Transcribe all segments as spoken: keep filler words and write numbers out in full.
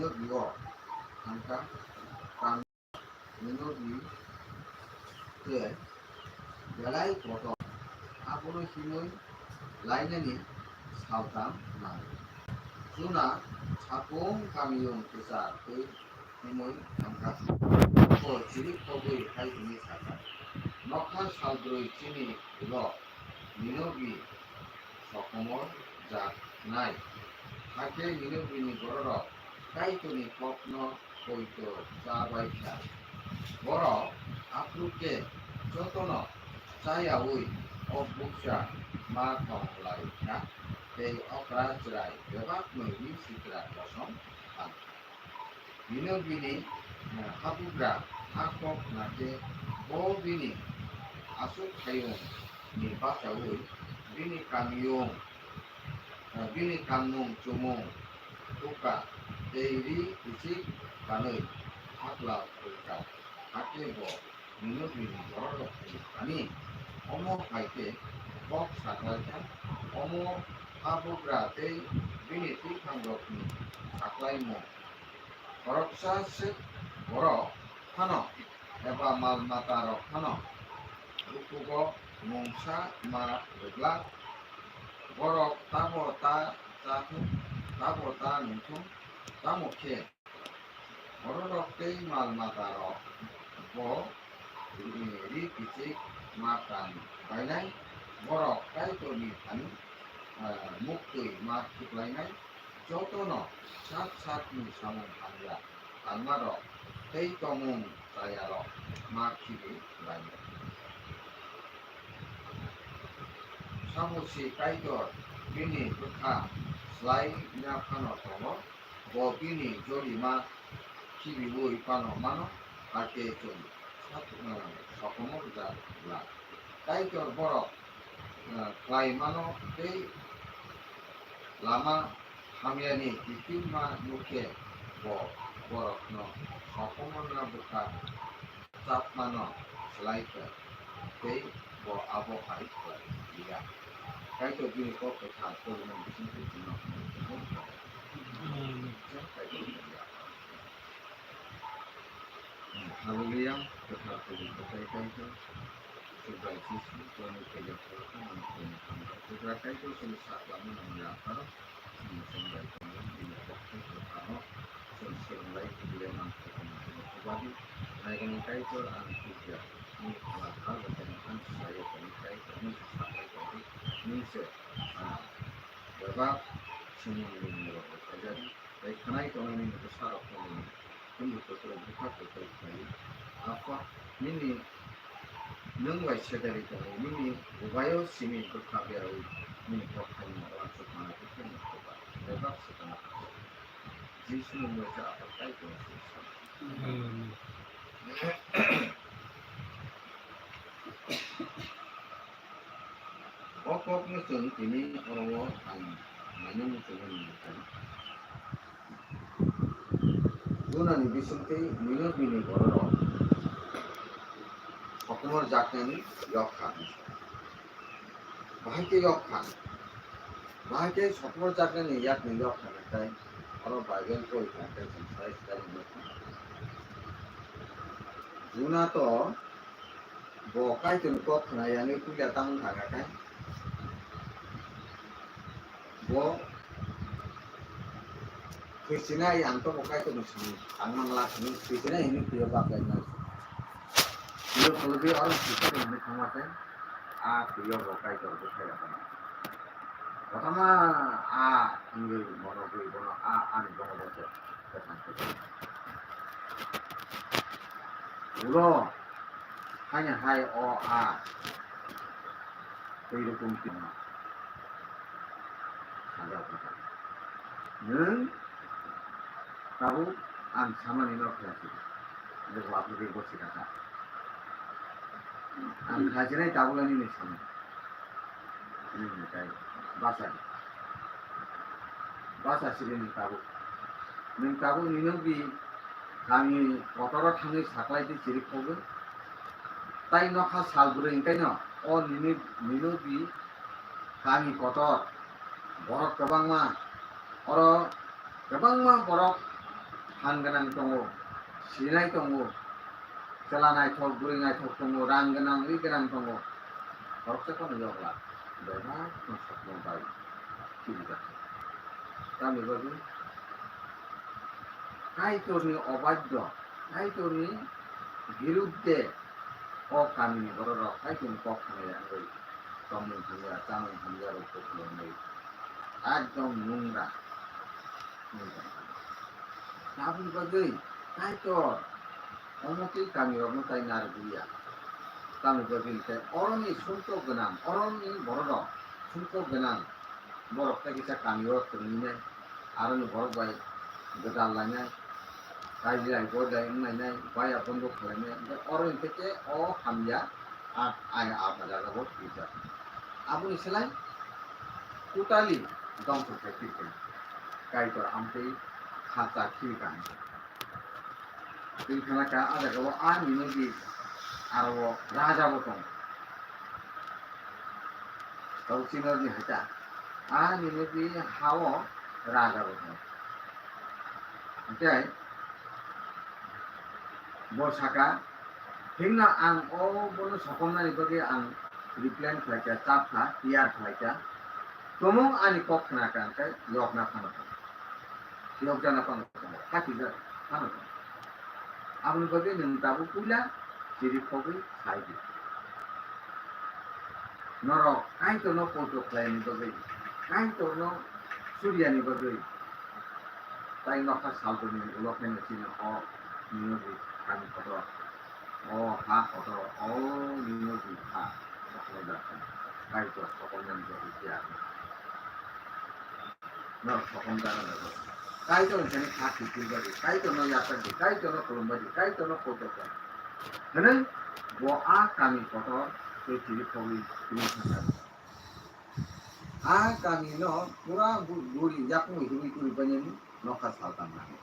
Ninobi-o thangkha, Ninobi khe belai kotor, abono himwi lainani saltham nango. Juna sakung kamiyung kwchar twi himwi thangkha. Bo chirikkhogwi hai hwnwi sakha, "Nokha salbrwi chini ulo Ninobi sokomor jak nai." Hakhe Ninobini bororok Kaitorni kokno poito cha bai kha. Borok aphuru khe jotono chayaui o bukcha ma tong lai kha, tei okra chwrai bebak nwi ri sikra kosom thang kha. Ninobini, eh, habugra a kok khna khe bo bini aswk hayungni bachaui bini kamiyung, eh, bini kanmung chumung, bukha tei ri kichik kanwi hakla rwkha. Hakhe bo Ninobini bororokni thani omo hai khe kok saklaikha, omo habugra tei bini twiphangrokni saklaimung. Khoroksa swk borok phano eba mal matarok phano bukugo mungsa ma rwglak. Borok tabo ta cha thung, tabo ta nung thung, tamo khe bororok tei mal matarok bo ri kichik ma kan bainai. Borok Kaitorni thani, ah, muktwi ma khiklainai. Jotono sak sakni samung hamya tangmarok tei tongmung chayarok ma khibi laio. Sabo se Kaitor bini bwkha slai na phano tongo, bo bini jolima khibiui phano mano, hakhe chwng sak-, sokomor jak glak. Kaitor borok, eh, khlai mano tei lama hamyani kiphilma nukhe bo borokno sokomorna bwkha chapmano swlai kha tei bo abo hai khlai ya. Kaitor bini kok kwthar tubunani bisingtwi chwngno Hallelujah, kwthar tubun kwthai Kaitor. Chubai Jisu, Joni Kaitor, Kaitor, Kaitor, Kaitor, Kaitor, Kaitor, Kaitor, Chwng bai tongmani bini kokthai kwthangno chwng swrwnglai, bile mang kwthangno chwng chubadi. Naigani Kaitor ang tubya, nini phala kha jotono ang swlaio tongwi Kaitor nini se saklai tongdi, nini se, ah, bebak simung bini rok rwkhaijadi, tei khwnai tongnai nini bwsarokno nini Bini kotor bwkha kotor khlai. Apha, nini nwng bai sedari tongo, nini bubaio simi bwkha beraui, nini kothai no uansuk mana khe nini kotor bebak se tongma khe. Jisu nwng bai khe Apha Kaitor se sa. Amen. O kokno chwng tini oro o ang mainani chwngno nini kha. Junani bisingtwi Ninobini bororok sokomor jaknani yok kha. Bahai khe yok kha. Bahai khe sokomor jaknani yakni yok kha, tei oro Bible pori kha, tei chwng sai sai nuk kha. Juna to Bo Kaitorni kok khna yanwi puila tang thang kha khe, bo thwisinai, ang to bo Kaitorni simi tang mang la simi thwisinai hinwi thwiyo bak lai nai. Thwiyo khulugwi oro thwisinai hinwi thangma khe, a thwiyo bo Kaitor bwkhai rok no. Kothoma a wngwi monogwi bono a ani bono bo se. Ulo haino hai o a twi rokom tongma. Sajak kha. Nwng tabuk ang samani no khlai si. Nwng wapni twi bosi kha. Ang khlai sinai tabuk ani ni samani. Nwng ni tai basa di. Basa siri nwng tabuk. Nwng tabuk nini bi kami kotoro thangwi saklai twi chiri khogwi. Tai nokha sal bwrwi hwnkhe no o nini, nini bi kami kotor borok kwbangma, oro kwbangma borok Phan gwnang tongo, sinai tongo, chwla naithok, bwrwi naithok tongo, rang gwnang, ri gwnang tongo. Khoroksa phano yokla, bebak no sokno bai khirijak. Tamni bagwi Kaitorni obaddo, Kaitorni birudde o kamini bororok Kaitorni kok khnaya wngwi tongmung hamya, chamung hamya rok kwplwngwi ekdom nungra. Aboni bagwi Kaitor omo twi kamirokno tai narwkliya. Tamni bagwi hwnkhe oroni sumsok gwnang, oroni bororok sumsok gwnang borok tei kisa kamio kwrwngmani, aroni borok bai gwdal lainai, raijilai boilai wnglainai, baya bondo khwlainai, hwnkhe oro hwnkhe khe o hamya a, ai a jaga bo twijak. Aboni slai totally dongso khai twi khe Kaitor amtwi kha cha khiri kha hwnkhe. Twi khana kha a jaga o a Ninibi aro o raja bo tongo. Tau Sinor ni hai ta. A Ninibi ha o raja bo tongo. Hwnkhe bo saka, "Himno ang o bono sokomnani bagwi ang replan khlai kha, chap kha, tiyar khlai kha. Tumung ani kok khna kha, hwnkhe yokna phano tongo. Yokjana phano tongo, khachijak phano tongo. Aboni bagwi nwng tabuk puila chiri khogwi sai di." Norok Kaitorno poito khlaini bagwi, Kaitorno suriyani bagwi, tai nokha salbrumni ulo khe chini o Ninibi kami kotor, o ha kotor, o Ninibi ha kotor, Kaitor sokomnani bagwi tiyar. Norok sokomjak wngkha. Kaitor hwnkhani kha kiphil badi, Kaitorno yachak di, Kaitorno khulum badi, Kaitorno poito khlai. Hwnwi bo a kami kotor tei chiri khogwi tini thangkha. A kamino pura bu-, buri yakung hiwi twi bainani nokha saltan nango.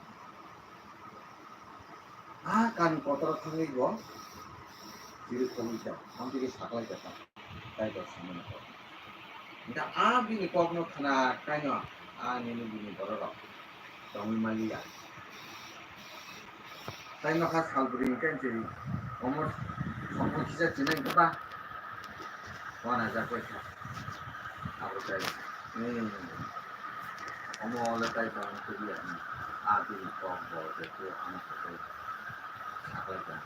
A kami kotor thangwi bo chiri khogwi kha, amtwi khe saklai kha. Kaitor samani kok. Hingkhe a bini kokno khna kaino a Ninibi ni bororok tongwi maliya. Tai nokha salbrumni khe chini omo songmo kisa chinai hwnkhe ba wanajak bai kha. Abo tai, hmm, omo le tai tong tuliya, a bini kok bo je tu ano khe saklai kha.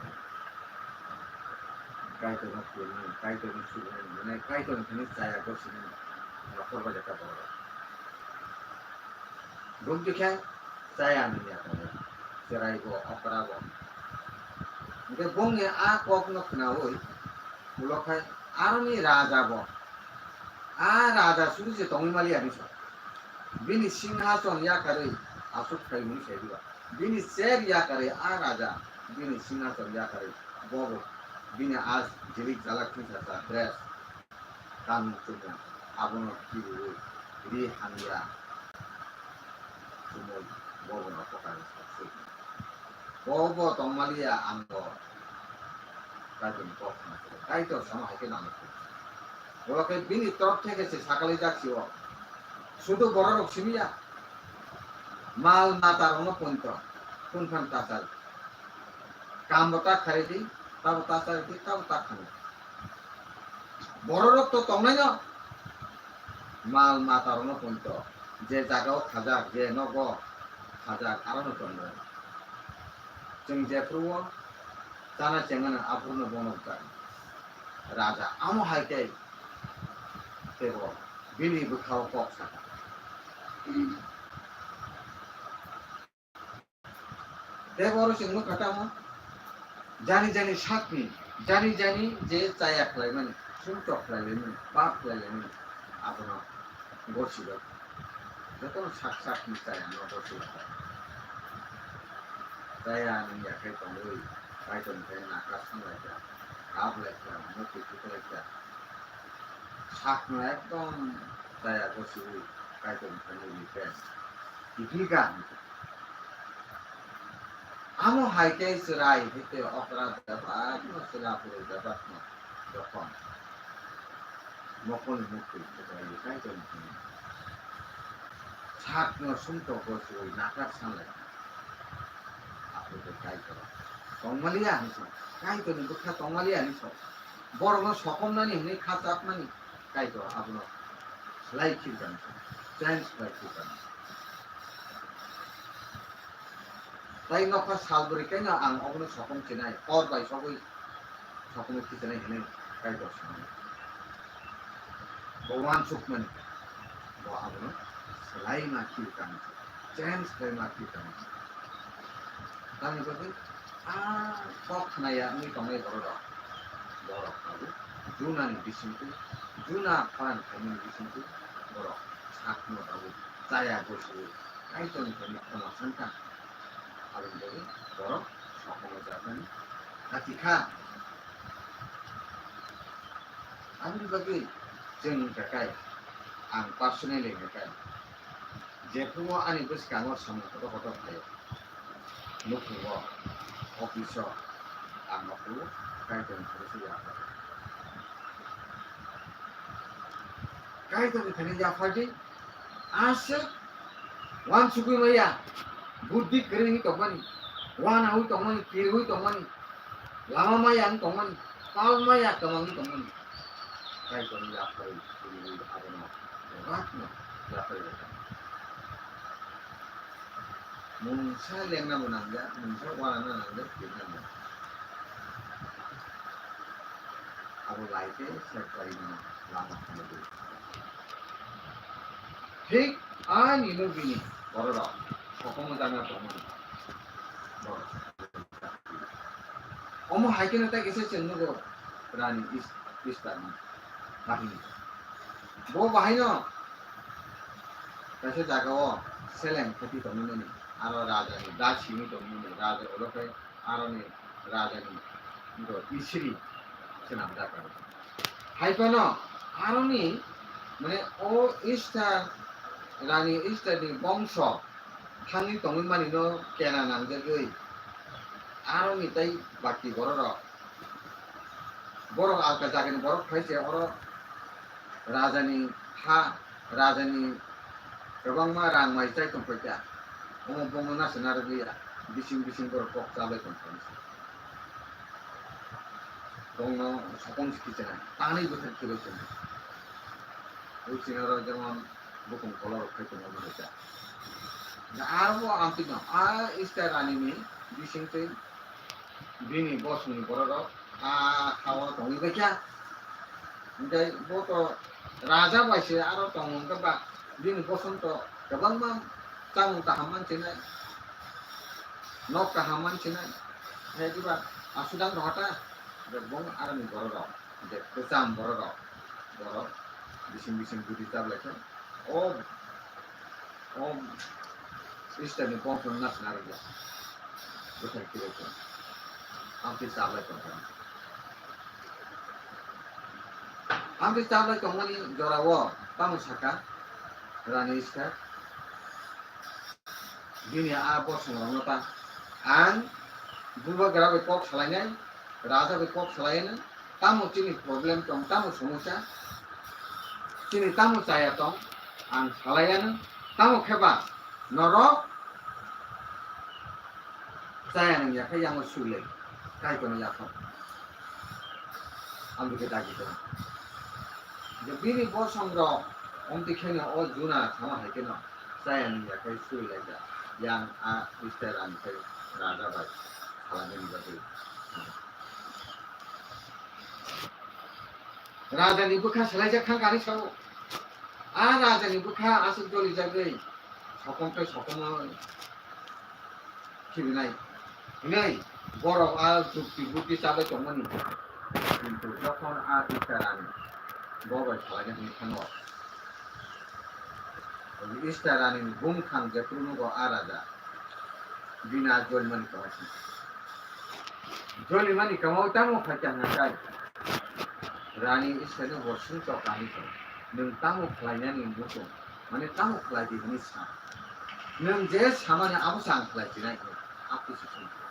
Kaitorno khulumnani, Kaitorno subunani, hwnwi Kaitorni thani chaya gosinani nokhor bai kha borok. Bumtwi khe chaya nini atongo, chwraibo, okrabo. Hwnkhe bongni a kokno khnaui ulo khai aroni rajabo, a raja suri se tongwi maliya hinwi sa. Bini singhason yakarwi aswk khai hwnwi sai diba. Bini chair yakarwi a raja, bini singhason yakarwi bobo, bini a jilik jalak thwngsa sa dress, kanmung chumung, abono kibiwi ri hamya chumui bobono kwtal swi. Bobo tongmaliya ang bo Kaitorni kok khna khe, Kaitor sama hai khe nang khe. Borok khe bini torop theke se sakalaijak si o. Sudu bororok simi ya. Mal mata rokno ponto, phun phan tachal. Kam bo ta kharidi, tabo ta charidi, tabo ta khani. Bororok to tongnaino mal mata rokno ponto, je jaga o khajak, je nogo khajak, arono tongnai. Chwng jephuru o chana chengmani aphuru no bono bwkha raja. Amo hai khe tebo bini bwkha o kok sakha. Tebo oro chwng nukha tamo jani jani sakni, jani jani je chaya khlaimani, sumtok khlailaimani, pap khlailaimani, abono gosibai. Jotono sak sakni chaya no gosibai. Chaya ni yakhai tongwi, Kaitorni khai nakar sanglai kha, kap lai kha, mukti thuklai kha. Sakno ekdom chaya gosiwi Kaitorni thani repent. Kiphilkha hwnkhe. Amo hai khe chwrai hai khe okra bebakno, chwla bwrwi bebakno jokhon mokolni mukti thuklaiwi Kaitorni thani sakno sumtok gosiwi nakar sanlai. Kaitor tongmaliya hinwi sa, Kaitorni bwkha tongmaliya hinwi sa, borokno sokomnani hinwi kha chapmani Kaitor abono slai khirkani sa, change khlai khirkani. Tai nokha sal bwrwi kaino ang obono sokom chinai, hor bai sogwi sokomno khichilai hinwi Kaitor sanai. Bo uansukmani, bo abono swlaima khe tangwi, change khlaima khe tangwi. Tamni bagwi a kok khnaya wngwi tongnai borok rok, borok abo Junani bisingtwi, Juna pharan khaimani bisingtwi borok sakno abo chaya gosi Kaitorni thani khoma sankha. Aboni bagwi borok sokomno japani hati kha. Aboni bagwi chwng wngkha khe, ang personally wngkha khe, jephuru ani bwskango samung kotor kotor phaio, nukhungo, office-o, ang nokhungo, Kaitorni thani se yaphardi. Kaitorni thani yaphardi, aswk uansugwi maya, buddhi kwrwi wngwi tongmani, uanaui tongmani, kirwi tongmani, lama maya wngwi tongmani, tal maya kwmangwi tongmani. Kaitorni yapharwi, kirwi abono, bebatno yapharwi rwkha. Mungsa lengnabo nangjak, mungsa uanano nangjak, kirnabo nangjak. Abo lai khe sek bai no lama phunugwi. Thik ani no bini bororok sokomno jagna tongmani. Borok. Omo hai kheno tei kisa chwng nugo Rani Is-, Istar ni bahini. Bo bahaino kaisa jagao seleng khati tongmani, aro raja ni da simi tongmani, raja olo khe aroni rajani do Isri swnamjak aro. Hai phano aroni, mane, o Istar, Rani Istarni bongso thangwi tongwi manino kena nangjagwi aroni tei baki bororok, borok alka jagani borok phai se oro rajani ha, rajani kwbangma rang mai chai tongphai kha. Omo bongno nacha narwkliya, bising bising borok kok chabai tongphai se. Bongno sokong se khichena, tanwi bwthar khibai tongdi. Ui chini oro jemon bukung kolorok phai tongo omo hai kha. Da aro bo amtwino, a Istar Rani ni bising twi bini bosongni bororok a ha-o tongwi bai kha. Hwnkhe bo to raja bai se aro tongo, hwnkhe ba bini bosong to kwbangma chamung kaham manchinai, nok kaham manchinai, hai diba asudang rohata, je bong aroni bororok, je kwcham bororok, borok bising bising budi chablai khe. O, o Istarni bongsono nacha narwkya. Bwthai khe rwkya. Amtwi chablai tongkha. Amtwi chablai tongmani jorao tamo sakha Rani Istar. Bini a bosongrokno ta ang bubagra bai kok salainai, raja bai kok salainai, tamo chini problem tong, tamo somosya, chini tamo chaya tong, ang salaianw, tamo khe ba norok chaya nang ya khe yango sui lai, Kaitorno yaphang. Ang bwkhe dagi tong. Je bini bosongrok omtwi kheno o Juna sama hai kheno chaya nang ya khe sui lai da. Yang a Israel ang khe raja bai khalangani bagwi. Rajani bwkha swlaijak thang kani sao. A rajani bwkha aswk jolijagwi sokom tei sokomoi khibinai hinwi borok a jukti bukti chabai tongmani. Kintu jokhon a Istarani bo bai salaina hwnwi thango, Istarani bumkhang jephru nugo a raja, bini a jolimani kama singkha. Jolimani kama o tamo phaikha hwnkha khe, Rani Istarni bo sumsok kaham khe, nwng tamo khlainani muchung, mane tamo khlai di hwnwi sa. Nwng je samani abo se ang khlai sinai hwnwi, a kusu sumsok.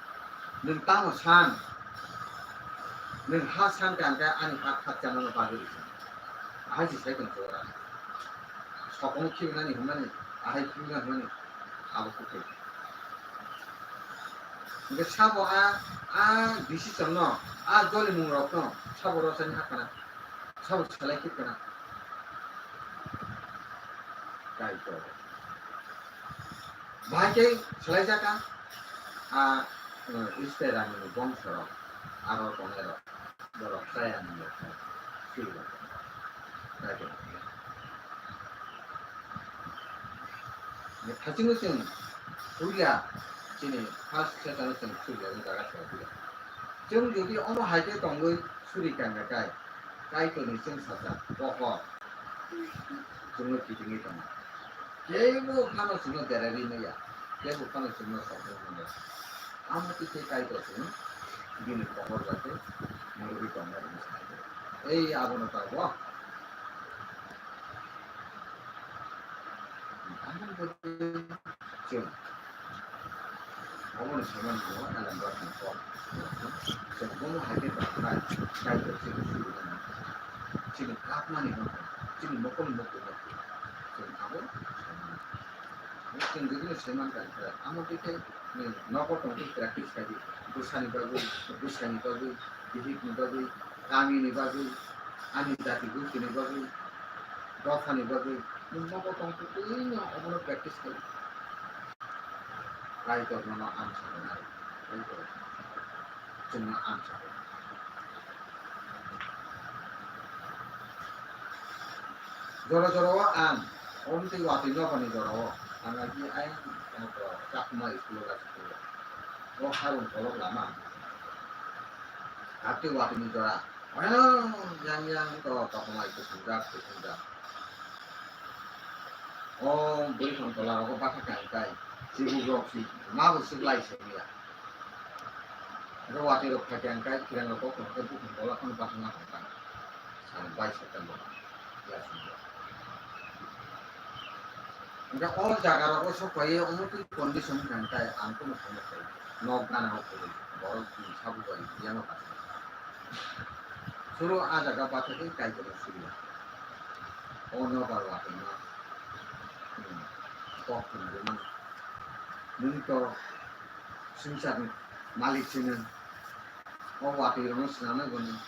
Nwng tamo san? Nwng ha san khe ang khe ani ha khat chanani bagwi rw kha. Ahai se sai tong jora. Sokomno khibinani hwnmani, ahai khibina hwnmani, abo khe khe. Hwnkhe sabo a, a decision no, a dolimung rok no sabo rochani hakana, sabo selai khe kana. Kaitor. Bahai khe selai jaka, a, uh, Israel ni bongso rok, aro tongnai rok. Borok chaya ni yokha swi rok. Kaitor. Hachino chwng puila chini first Satan chwng suri ya jaga se puila. Chwng jodi omo hai khe tongwi suri kangya kai, Kaitor ni chwng sacha pohor chwngno kitingwi tongo. Kebo phano chwngno derari maya, kebo phano chwngno sokno maya. Amo twi khe Kaitor chwng bini pohor bai khe murugwi tongna hwnwi sa khe. Ei abono tabok. Amo twi chwng. Abono saiman hwnwi alam rok ni kok. Chwng bono hai khe tongkha, Kaitor chini suri mano. Chini kapmani no, chini mokol mokol no. Chwng abo saiman. Chwng jodi no saiman kha, amo twi khe nogo tongwi practice khai di. Bwsani bagwi, bwsani bagwi, bihikni bagwi, kamini bagwi, ani jati gustini bagwi, dophani bagwi, nwng nogo tongtwi twi no obono practice khai di. Kaitor nono amsa rwnai. Kaitor chwngno amsa rwnai. Jora jora o ang, om twi watwi nokani jora o, ang agi ai, ang to Chakma school o gasi school o. O harung kolok lama. Atwi watwi ni jora. Yang yang to, to komai kusung jak, kusung jak. O bwrwi khon tola rogo bakha kang kai. Sibuk rok si, ma bo suk lai suk ya. Ro watwi rok phai kang kai, kirang rok kok kok khe bukhung tola khon bakha ma kang kai. Sal bai September. Ya sung ya. Hingke o jaga rogo sok pai, omo twi condition kang kai, ang kono kamo kai. Nok gana o koi, borok sabu bai, yang o kasa. Suru a jaga bathakhe Kaitorno suriya. O nobar watwi no, hmm, kok khna rwmani. Nwng to swngcharni malik se nwng. O watwi rokno swnamnai bo nwng.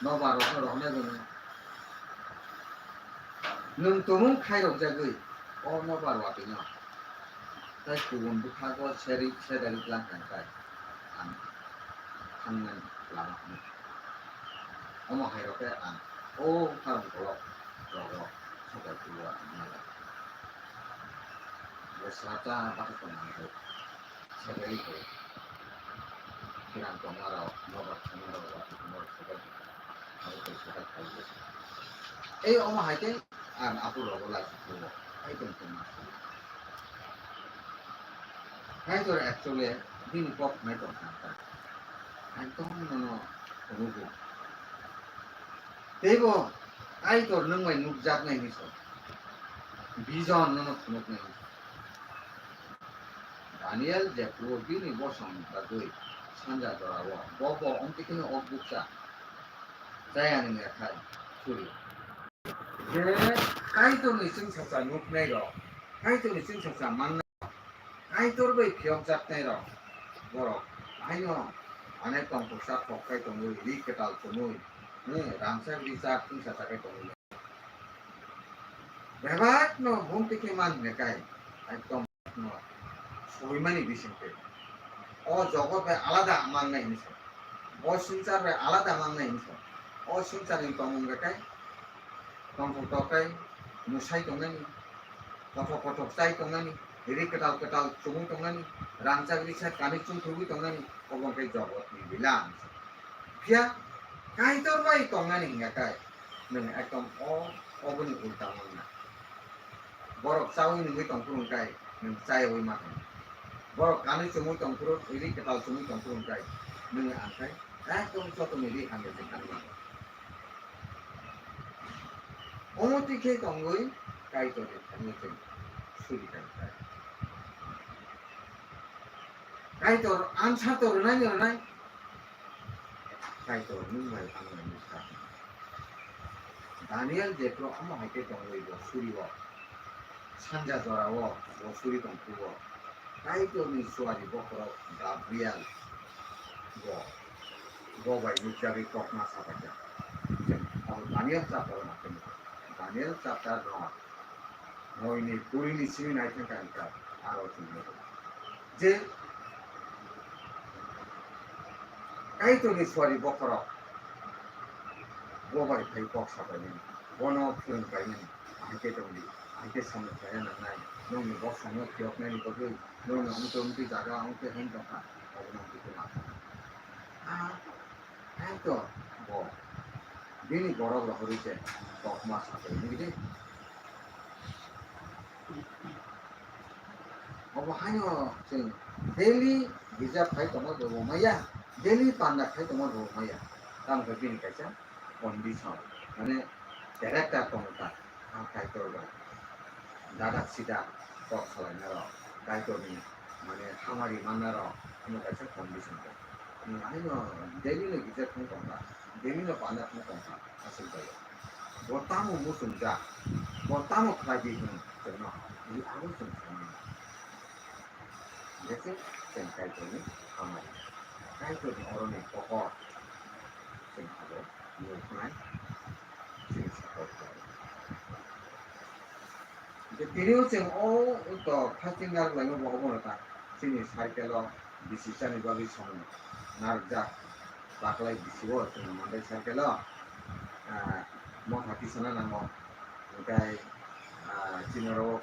Nobar rokno rohornai bo nwng. Nwng tumung khairok jagwi o nobar watwi no. Tai kubun bwkhago seri, sedari lang kang kai. Ang thangnani lama hwnwi. Omo hai rok khe ang o kharang kolok rogo sobai tubu ang nai. Bo swrapsa bathai tong ang khe sedari khe khirang tongma rok, nobar thangma rok, watwi tongma rok sobai tubu ang khe sobai tubu. Ei omo hai khe ang aphuru rogo lai tubu. Hai tong tong ma. Kaitor actually bini kok hwnwi tong kha ta. Ekdom nono phunukgo. Teibo Kaitor nwng bai nukjaknai hinwi sa. Vision nono phunuknai hinwi sa. Daniel jephru bini bosong bagwi sanja jorao, bo bo omtwi kheno o bukcha chayani ya khai suri. Je Kaitorni chwngsacha nuknai rok, Kaitorni chwngsacha mannai rok, Kaitor bai phiyokjaknai rok, borok haino anai tongthoksa thok khai tongwi, ri kwtal chumui, hmm, rangchak richak chwngsacha khai tongwi. Bebak no bumtwi khe man hwnwi kai, ekdom no soimani bisingtwi. O jogot bai alada mangnai hinwi sa. O swngchar bai alada mangnai hinwi sa. O swngcharni tongmung bai khe tongthok tok khe mwsai tongnani, kothok kothok chai tongnani, ri kwtal kwtal chumui tongnani, rangchak risa kanwi chumthubwi tongnani, obo khe jogotni bila hinwi sa. Phiya Kaitor bai tongnani hingya khe nwng ekdom o, oboni ulta wngna. Borok chaui nungwi tongphuru hwnkhe nwng chayaui ma thangdi. Borok kanwi chumui tongphuru, ri kwtal chumui tongphuru hwnkhe nwng ang khe ekdom joto ni ri hamya se thangma. Omo twi khe tongwi Kaitor ni thani khe suri kha khe. Kaitor answer to rwnai ni rwnai. Kaitor nwng bai ang nai nukha. Daniel jephru omo hai khe tongwi bo suri o. Sanja jora o bo suri tongphuru o. Kaitorni suari bokhorok Gabriel bo, bo bai nukjagwi kokma sabaijak. Chwng abo Daniel chapter o naikhe nukha. Daniel chapter noi, noini kurini simi naithang kha hwnkha, aro chwng nukha je Kaitorni suari bokhorok bo bai phai kok sabainani, bono phwrwngbainani, ahai khe tongdi, ahai khe samung khlaiya nangnai, nokni bosongno phiyoknani bagwi, nokni omtwi omtwi jaga ongtwi hain tongkha, obono ongtwi khe ma thangkha. Ah, Kaitor bo bini borok rohorwi se kokma sabai nukdi. Obo haino chwng daily gija phai tongma bo maya, daily panda khai tongma bo maya. Tamo khe bini kaisa condition, mane character tongkha, ah, Kaitor bai dadak sida kok salainai rok, Kaitorni mane hamari manna rok, omo kaisa condition tong. Haino daily no gija thang tongkha, daily no panda thang tongkha, aswk bai. Bo tamo muchungjak, bo tamo khlai di hwn chwngno, abo chwng sanai. Jese chwng Kaitorni hamari, Kaitorni oroni pohor chwng abo nuknai, chini sakao khlai. Hingke tini o chwng o to fasting narwk laima bo obono ta chini circle o bisi chani bagwi samung narwkjak. Baklai bisi o chwng Mandai circle o, ah, motha tisana nango. Hingke, ah, chini oro o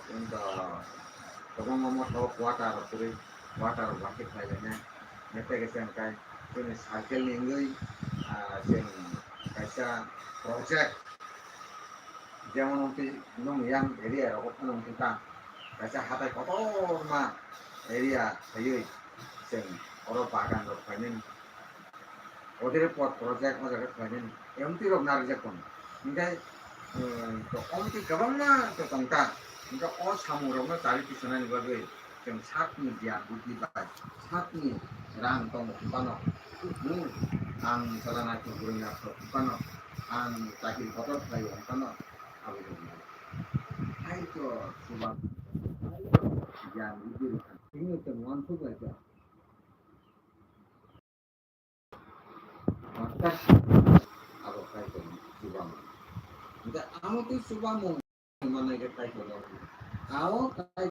to kwbangma motha o quarter rok kwrwi, quarter rok bahai khe khlai lainai. Hingke tei khe chwng kai chini circle ni wngwi, ah, chwng kaisa project Jemon wngtwi nung yang area rogo phano wngtwi ta, kaisa hatai kotorma area phaiwi chwng oro bagan rok khlainani, odere pot project o jaga khlainani, emtwi rok narijak tongo. Hinkhe, um, to omtwi kwbangma to tongta, hinkhe o samung rokno charwi tisanani bagwi, Chwng sakni giyan buddhi bai sakni rang tongo hwnphano, hmm, ang chwla naithok kwrwng naithok hwnphano, ang chakri kotor khlaio hwnphano, abo rwgwi. Hai to chuba, hai to giyan buddhi rwkha. Chwngno chwng uansuk lai kha. Abo Kaitorni chubamung. Hingke amo tei chubamung manai khe Kaitor rok. Amo Kaitor